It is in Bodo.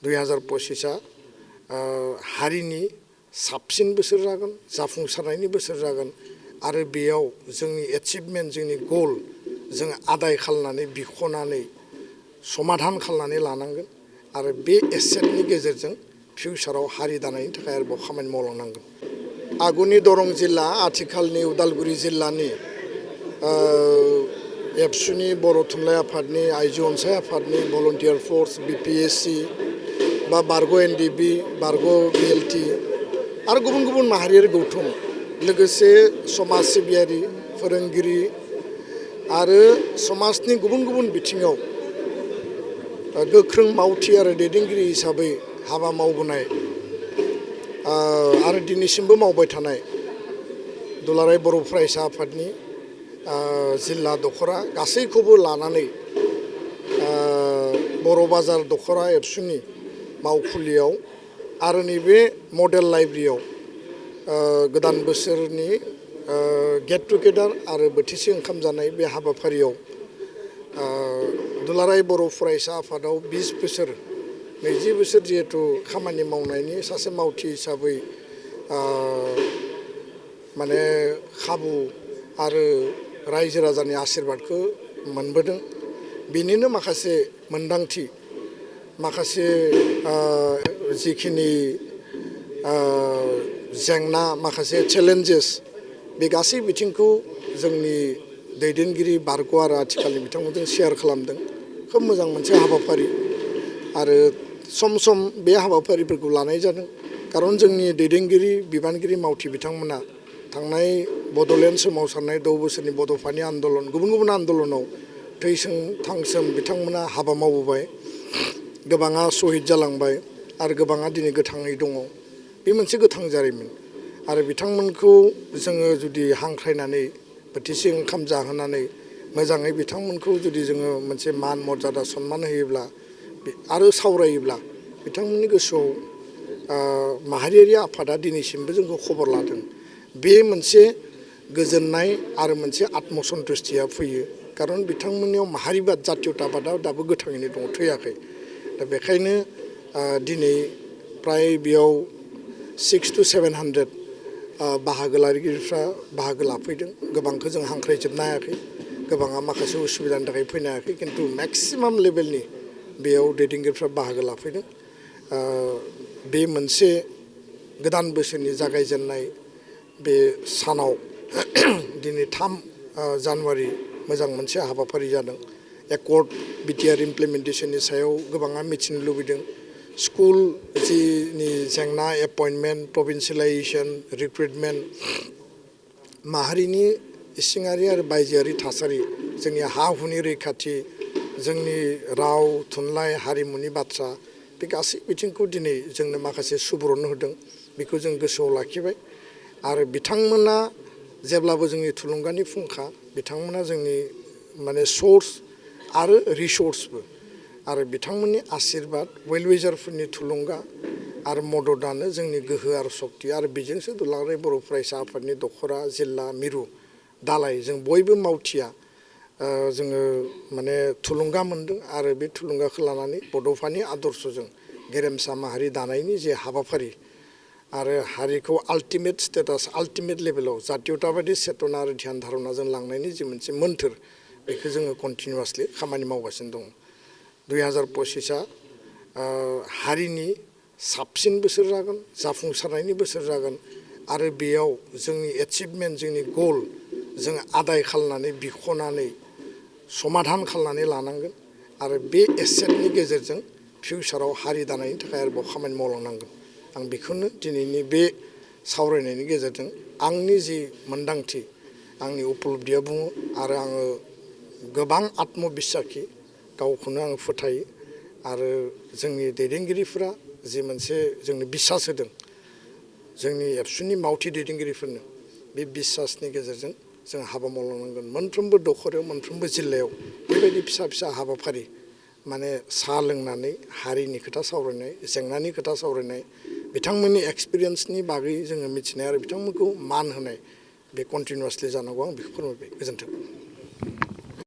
2025 हारिनि साबसिन बोसोर जागोन जाफुंसारनायनि बोसोर जागोन आरो बेयाव जोंनि एचिभमेन्ट जोंनि गोल जों आदाय खालामनानै बिख'नानै समाधान खालामनानै लानांगोन आरो बे एसेटनि गेजेरजों फिउचाराव हारि दानायनि थाखाय आरोबाव खामानि मावलांनांगोन। आगुनि दरं जिल्ला आथिखालनि उदालगुरि जिल्लानि एबसुनि बर' थुनलाइ आफादनि आइजो अनसाय आफादनि भलन्टियार फर्स BPSC बा बारग' NDB बारग' BLT आरो गुबुन गुबुन माहारियारि गौथुम लोगोसे समाज सिबियारि फोरोंगिरि आरो समाजनि गुबुन गुबुन बिथिङाव गोख्रों मावथि आरो दैदेनगिरि हिसाबै हाबा मावबोनाय आरो दिनैसिमबो मावबाय थानाय दुलाराय बर' फरायसा आफादनि जिल्ला दख'रा गासैखौबो लानानै बर' बाजार दख'रा एबसुनि मावखुलियाव आरो नैबे मडेल लाइब्रेरियाव गोदान बोसोरनि गेट टुगेदार आरो बोथिसे ओंखाम जानाय बे हाबाफारियाव दुलाराय बर' फरायसा आफादाव 20 बोसोर 20 बोसोर जिहेतु खामानि मावनायनि सासे मावथि हिसाबै माने खाबु आरो रायजो राजानि आशीर्बादखौ मोनबोदों। बेनिनो माखासे मोनदांथि माखासे जिखिनि जेंना माखासे चेलेन्जेस बे गासै बिथिंखौ जोंनि दैदेनगिरि बारग' आरो आथिखालनि बिथांमोनजों शेयार खालामदों। खोब मोजां मोनसे हाबाफारि आरो सम सम बे हाबाफारिफोरखौ लानाय जादों खारन जोंनि दैदेनगिरि बिबानगिरि मावथि बिथांमोना थांनाय बड'लेण्ड सोमावसारनाय 10 बोसोरनि बड'फानि आन्दलन गुबुन गुबुन आन्दलनाव थैसोम थांसोम बिथांमोना हाबा मावबोबाय गोबाङा शहीद जालांबाय आरो गोबाङा दिनै गोथाङै दङ। बे मोनसे गोथां जारिमिन आरो बिथांमोनखौ जोङो जुदि हांख्रायनानै बोथिसे ओंखाम जाहोनानै मोजाङै बिथांमोनखौ जुदि जोङो मोनसे मान मर्यादा सन्मान होयोब्ला आरो सावरायोब्ला बिथांमोननि गोसोआव माहारियारि आफादा दिनैसिमबो जोंखौ खबर लादों। बे मोनसे गोजोननाय आरो मोनसे आत्मसन्তুष्टिया फैयो खारन बिथांमोननियाव माहारिबाद जातीयताबादा दाबो गोथाङैनो दङ थैयाखै। दा बेखायनो दिनै प्राय बेयाव 600 to 700 बाहागो लागिरिफ्रा बाहागो लाफैदों। गोबांखौ जों हांख्रायजोबनो हायाखै गोबाङा माखासे उसुबिदानि थाखाय फैनो हायाखै किन्तु मेक्सिमाम लेभेलनि बेयाव दैदेनगिरिफ्रा बाहागो लाफैदों। बे मोनसे गोदान बोसोरनि जागायजेननाय बे सानाव दिनै 3 जानुवारि मोजां मोनसे हाबाफारि जादों। एकर्ड BTR इमप्लिमेन्टेसननि सायाव गोबाङा मिथिनो लुबैदों। स्कुल जिनि जेंना एपइन्टमेन्ट प्रभिन्सियेलाइजेसन रिक्रुटमेन्ट माहारिनि इसिङारि आरो बायजोआरि थासारि जोंनि हा हुनि रैखाथि जोंनि राव थुनलाइ हारिमुनि बाथ्रा बे गासै बिथिंखौ दिनै जोंनो माखासे सुबुरुन होदों। बेखौ जों गोसोआव लाखिबाय आरो बिथांमोना जेब्लाबो जोंनि थुलुंगानि फुंखा बिथांमोना जोंनि माने सोर्स आरो रिसोर्सबो आरो बिथांमोननि आशीर्बाद वेल विजारफोरनि थुलुंगा आरो मददानो जोंनि गोहो आरो सक्ति आरो बेजोंसो दुलाराय बर' फरायसा आफादनि दख'रा जिल्ला मिरु दालाय जों बयबो मावथिया जोङो माने थुलुंगा मोनदों आरो बे थुलुंगाखौ लानानै बड'फानि आदर्शजों गेरेमसा माहारि दानायनि जे हाबाफारि आरो हारिखौ आल्टिमेट स्टेटास आल्टिमेट लेभेलाव जातीयताबादि चेतना आरो ध्यान धारणाजों लांनायनि जे मोनसे मोन्थोर बेखौ जोङो कन्टिनिउवासलि खामानि मावगासिनो दङ। 2025 हारिनि साबसिन बोसोर जागोन जाफुंसारनायनि बोसोर जागोन आरो बेयाव जोंनि एचिभमेन्ट जोंनि गोल जों आदाय खालामनानै बिख'नानै समाधान खालामनानै लानांगोन आरो बे एसेटनि गेजेरजों फिउचाराव हारि दानायनि थाखाय आरोबाव खामानि मावलांनांगोन। आं बेखौनो दिनैनि बे सावरायनायनि गेजेरजों आंनि जि मोनदांथि आंनि उपलब्धिया बुङो आरो आङो गोबां आत्मबिस्साखि गावखौनो आं फोथायो आरो जोंनि दैदेनगिरिफोरा जि मोनसे जोंनो बिसास होदों जोंनि एबसुनि मावथि दैदेनगिरिफोरनो बे बिसासनि गेजेरजों जों हाबा मावलांनांगोन। मोनफ्रोमबो दख'रायाव मोनफ्रोमबो जिल्लायाव बेबायदि फिसा फिसा हाबाफारि माने साहा लोंनानै हारिनि खोथा सावरायनाय जेंनानि खोथा सावरायनाय बिथांमोननि एक्सपिरियेन्सनि बागै जोङो मिथिनाय आरो बिथांमोनखौ मान होनाय बे कन्टिनिउवासलि जानांगौ आं बेखौ फोरमायबाय। गोजोन्थों।